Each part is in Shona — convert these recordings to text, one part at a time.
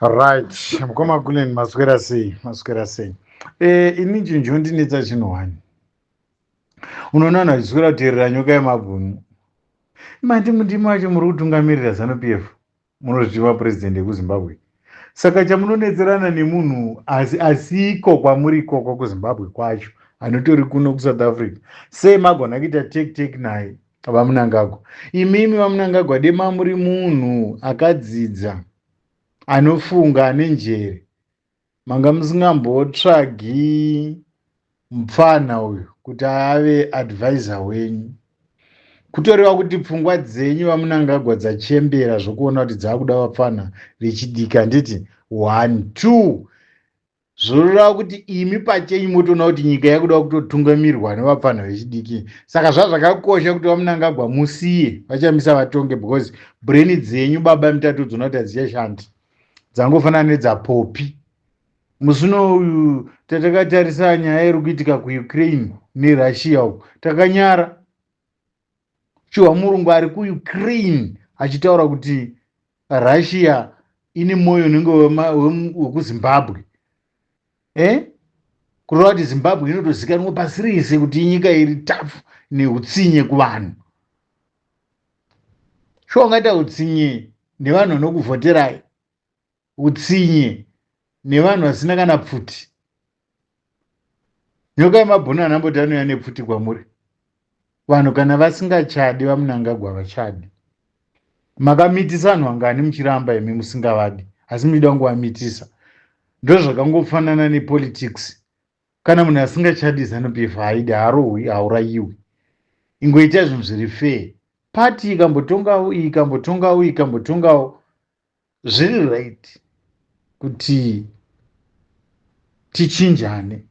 Right, mukoma Kulen, maswera sei? Maswera sei? Ini chinhu chinondinetsa chinhu one. Unoona vanhu vachiswera kuteerera nyoka yemabhunu. Mati mundimi wacho muri kutungamirira ZANU PF. Munozvitiva president yekuZimbabwe. Saka chamunonetserana nemunhu asi asiko kwamuri ikoko kuZimbabwe kwacho anotori kuno kuSouth Africa. Sei magona kuita take take naye VaMnangagwa? Imimi VaMnangagwa dema muri munhu akadzidza, anofunga, ane njere. Manga musingambotsvagi mupfana uyu kuti ave advisor wenyu. Kutoreva kuti pfungwa dzenyu VaMnangagwa dzachembera zvokuona kuti dzakuda vapfana vechidiki, handiti? 1 2 zvoreva kuti imi pachenyu motoona kuti nyika yakuda kutotungamirwa nevapfana vechidiki. Saka zvazvakakosha kuti VaMnangagwa musiye VaChamisa vatonge, because brain dzenyu baba mutatodziona kuti hadzichashandi, dzangofanana nedzapopi. Musi uno tatakatarisa nyaya iri kuitika kuUkraine neRussia uku, takanyara. Chihwa murungu ari kuUkraine achitaura kuti Russia ine mwoyo unenge wekuZimbabwe, Kureva kuti Zimbabwe inotozikanwa pasi rese kuti inyika iri tafu neutsinye kuvanhu. Shuwa ungaita utsinye nevanhu vanokuvhoterai, utsinye nevanhu vasina kana pfuti. Nyoka yemabhunu anamboti anouya nepfuti kwamuri. Vanhu kana vasingachadi VaMnangagwa vachadi. Makamitisa vanhu vangani muchiramba imi musingavadi, asi muchida kungovamitisa. Ndozvakangofanana nepolitics. Kana munhu asingachadi ZANU PF haidi, haarohwi, haurayiwi. Ingoita zvinhu zviri fair. Party ikambotongawo, iyi ikambotongawo, iyi ikambotongawo, zviri right kuti tichinjane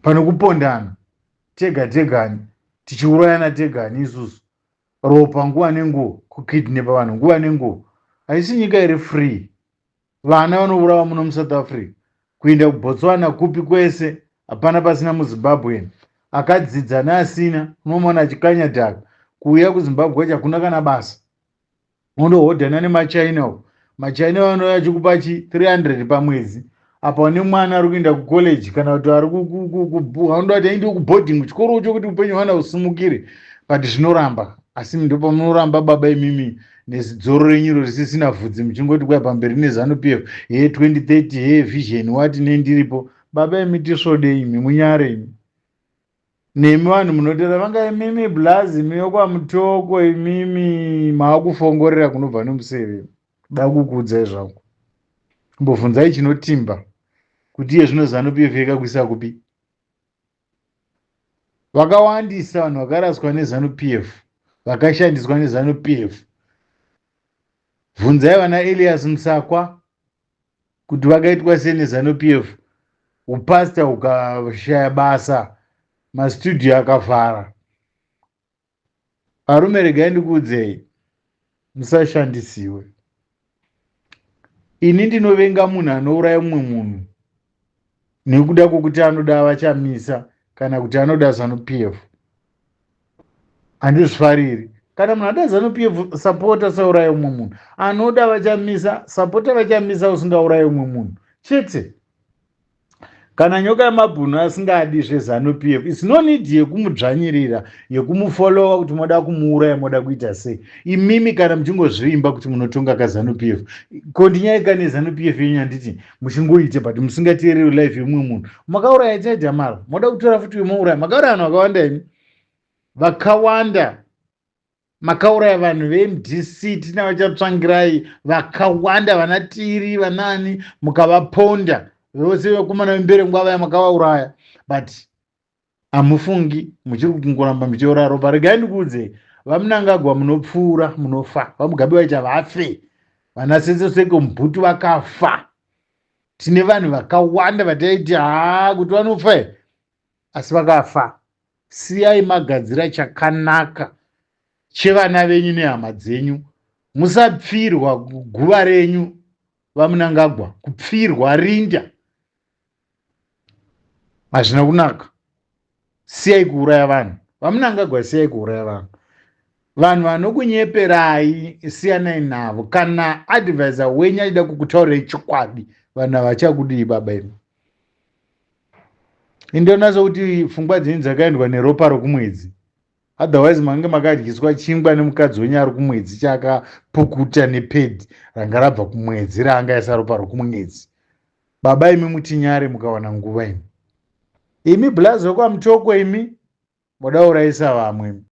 pane kupondana tega tegani, tichiurayana tegani isusu, ropa nguva nenguva, kukidnapa vanhu nguva nenguva. Haisi nyika iri free. Vana vanourawa muno muSouth Africa, kuenda kuBotswana, kupi kwese, hapana pasina muZimbabwe akadzidza neasina. Unomuona achikanya dhaka, kuuya kuZimbabwe kwacho hakuna kana basa, undohodhana nemaChina uko. MaChina vanouya achikupa chi 300 pamwedzi, apa une mwana ari kuenda kucollege kana kuti ari anoda kuti aende kuboarding, kuchikoro chokuti upenyu hwana husimukire, but zvinoramba. Asi ndopamunoramba baba imimi nezidzoro renyuro risisina vhudzi, muchingoti kwai pamberi neZANU PF, he 2030, he vision wati nendiripo. Baba imi, tisvode imi, munyare imi. Nemi vanhu munotera vanga imimi blazi miyokwaMutoko, imimi maakufongorera kunobva nemuseve. Da kukuudzai zvangu, kumbobvunzai Chinotimba kuti iye zvino ZANU PF yakakuisa kupi. Vakawandisa vanhu vakaraswa neZANU PF, vakashandiswa neZANU PF. Bvunzai vana Elias Musakwa kuti vakaitwa sei neZANU PF. Upasta ukashaya basa, mastudio akavhara. Varume, regai ndikuudzei, musashandisiwe. Ini ndinovenga munhu anouraya mumwe munhu nekuda kwokuti anoda VaChamisa kana kuti anoda ZANU PF. Handizvifariri. Kana munhu anoda ZANU PF, sapota, usauraya mumwe munhu. Anoda VaChamisa, sapota VaChamisa, usingaurayi mumwe munhu chete. Kana nyoka yemabhunu asingadi zveZANU PF, it's no need yekumudzvanyirira, yekumufolowa kuti moda kumuuraya, moda kuita sei. Imimi kana muchingozvivimba kuti munotonga kaZANU PF, kondinyayika neZANU PF yenyu, handiti muchingoita, but musingateereri life yemumwe munhu. Makauraya Chaidamara, moda kutora futi wemouraya. Makauraya vanhu vakawanda imi, vakawanda. Makauraya vanhu veMDC, tina vachatsvangirai vakawanda, vana Tiri, vanani, mukavaponda vose. Vakomana vemberengwa vaya makavauraya, but hamufungi, muchiri kungoramba muchiora ropa. Regai ndikuudzei, VaMnangagwa, munopfuura, munofa. VaMugabe vaita vafe, vana Setsoseko Mbutu vakafa. Tine vanhu vakawanda vataiti haa kuti vanofa, asi vakafa. Siyai magadzira chakanaka chevana venyu nehama dzenyu. Musapfirwa guva renyu, VaMnangagwa. Kupfirwa rinda hazvina kunaka. Siyai kuuraya vanhu, VaMnangagwa, siyai kuuraya vanhu. Vanhu vanokunyeperai, siyanai navo. Kana advisor wenyu achida kukutaurirai chokwadi, vanhu havachakudii, baba imi. Indoona sokuti pfungwa dzenyu dzakaendwa neropa rokumwedzi. Otherwise mange makadyiswa chingwa nemukadzi wenyu ari kumwedzi, chakapukuta nepedhi ranga rabva kumwedzi, raangaisa ropa rokumwedzi. Baba imi, mutinyare mukawana nguva. Imi, imi bhulazi wekwaMutoko, imi moda urayisa vamwe.